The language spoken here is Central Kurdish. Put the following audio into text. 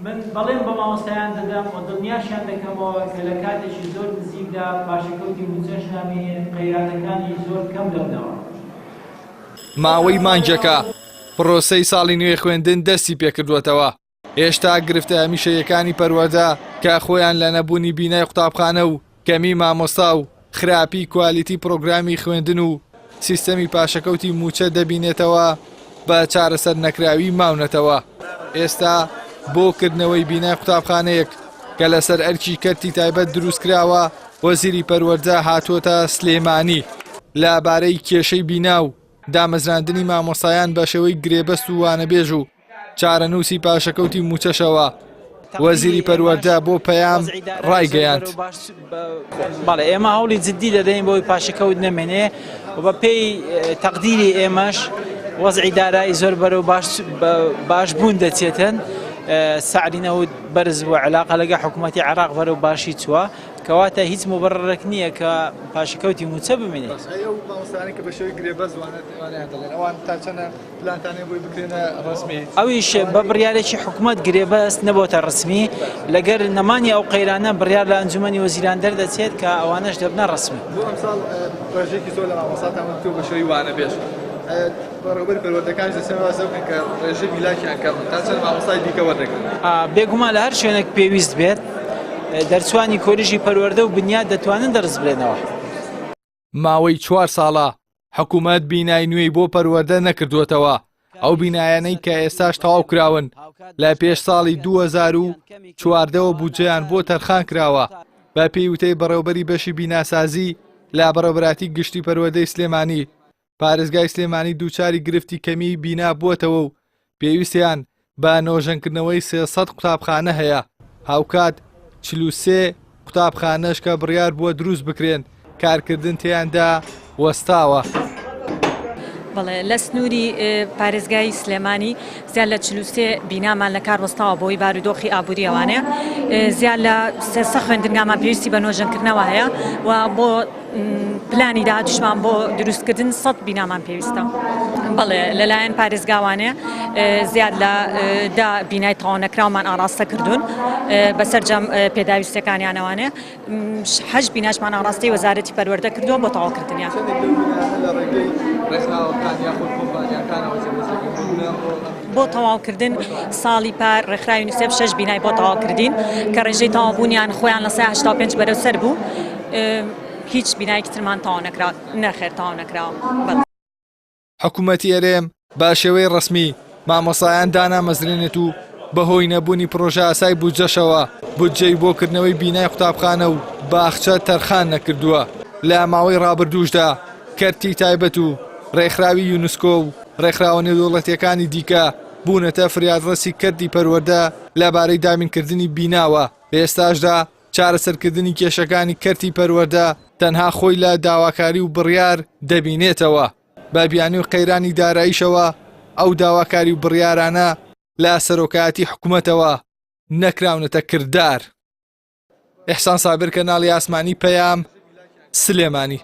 من بەڵێن بە مامۆستایان دەدەم و دڵنیاشیان دەکەمەوە کە لە کاتێکی زۆر نزیکدا پاشەکەوتی مووچەش نامێنێت، قەیرانەکانیش زۆر کەم دەبنەوە. ماوەی مانگێکە پرۆسەی ساڵی نوێی خوێندن دەستی پێکردووەتەوە، هێشتا گرفتە هەمیشەییەکانی پەروەردە کە خۆیان لە نەبوونی بینای قوتابخانە و کەمی مامۆستا و خراپی کوالیتی پرۆگرامی خوێندن و سیستەمی پاشەکەوتی مووچە دەبینێتەوە بە چارەسەر نەکراوی ماونەتەوە. ئێستا بۆ کردنەوەی بینای قوتابخانەیەک کە لەسەر ئەرکی کەرتی تایبەت دروستکراوە، وەزیری پەروەردە هاتووەتە سلێمانی لە بارەی کێشەی بینا و دامەزراندنی مامۆستایان بە شێوەی گرێبەست و وانەبێژ و چارەنووسی پاشەکەوتی مووچەشەوە، وەزیری پەروەردە بۆ پەیام ڕایگەیاند. بەڵێ ئێمە هەوڵی جددی دەدەین بۆی پاشەکەوت نەمێنێ و بە پێی تەقدیری ئێمەش وەزعی دارایی زۆر بەرەو باش بوون دەچێتن سعری نەوت بەرز بووە علاقە لەگە حکوومەتی عێراق بەرەو باشی چووە کەواتە هیچ مبررێک نییە کە پاشەکەوتی مووچە بمێنێت. بەس ئەی ئەو مامۆستایانەی کە بە شێوەی گرێبەست وانەیان دەڵێن ئەوان تا چەندە پلانتان هەیە بۆی بکرێنە ڕەسمی؟ ئەویش بە بڕیارێکی حکومەت گرێبەست نەبۆتە ڕەسمی، لەگەر نەمانی ئەو قەیرانە بڕیار لە ئەنجومەنی وەزیران دەردەچێت کە ئەوانەش دەبنە ڕەسمی. بۆ ئەمساڵ ڕێژەیەکی زۆر لە مامۆستاتان وەرگرتووە بە شێوەی وانەبێژ، بەڕێوەبەری پەروەردەکانیش دەچنە باس لەوە بکەن کە ڕێژەی میلاکیان کەمە، تا چەند مامۆستای دیکە وەردەگرن؟ بێگومان لە هەر شوێنێک پێویست بێت دەرچوانی کۆلیژی پەروەردە و بنیات دەتوانن دەرس بڵێنەوە. ماوەی چوار ساڵە حکومەت بینای نوێی بۆ پەروەردە نەکردووەتەوە، ئەو بینایانەی کە ئێستاش تەواو کراون لە پێش ساڵی 2014 وە بودجەیان بۆ تەرخان کراوە، بە پێی وتەی بەڕێوەبەری بەشی بیناسازی لە بەڕێوەبەرایەتی گشتی پەروەردەی سلێمانی، پارێزگای سلێمانی دووچاری گرفتی کەمیی بینا بووەتەوە و پێویستیان بە نۆژەنکردنەوەی 300 قوتابخانە هەیە، هاوکات 43 قوتابخانەش کە بڕیار بووە دروست بکرێن کارکردن تێیاندا وەستاوە. بەڵێ لە سنووری پارێزگای سلێمانی زیاد لە 43 بینامان لە کار وەستاوە بۆی بارودۆخی ئابووری ئەوانەیە زیاد لە 300 خوێندنگامان پێویستی بە نۆژەنکردنەوە هەیە و بۆ پلانی داهاتوشمان بۆ دروستکردن سەد بینامان پێویستە. بەڵێ لەلایەن پارێزگاوانێ زیاد لە دا بینای تەواو نەکراومان ئاڕاستە کردوون بە سەرجەم پێداویستەکانیانەوانێ حەش بیناشمان ئاڕاستەی وەزارەتی پەروەردە کردووە بۆ تەواوکردنیان. بۆ تەواوکردن ساڵی پار ڕێکخراوی یونیسێف شەش بینای بۆ تەواوکردین کە ڕێژەی تەواوبوونیان خۆیان لە 85 بەرەو سەر بوو هیچ بینایەکی ترمان تەواو نەکرا نەخێر تەواو نەکراوە بەڵێ. حکومەتی هەرێم بە شێوەی ڕەسمی مامۆستایان دانامەزرێنێت و بەهۆی نەبوونی پڕۆژەیاسای بودجەشەوە بودجەی بۆ کردنەوەی بینای قوتابخانە و باخچە تەرخان نەکردووە لە ماوەی ڕابردووشدا کەرتی تایبەت و ڕێکخراوی یونسکۆ و ڕێکخراوە نێودەوڵەتییەکانی دیکە بوونەتە فریادڕەسی کەرتی پەروەردە لەبارەی دابینکردنی بیناوە لە ئێستاشدا چارەسەرکردنی کێشەکانی کەرتی پەروەردە تەنها خۆی لە داواکاری و بڕیار دەبینێتەوە، بە بیانووی قەیرانی داراییشەوە ئەو داواکاری و بڕیارانە لە سەرۆکایەتی حکومەتەوە نەکراونەتە کردار. ئیحسان سابر کەناڵی ئاسمانی پەیام، سلێمانی.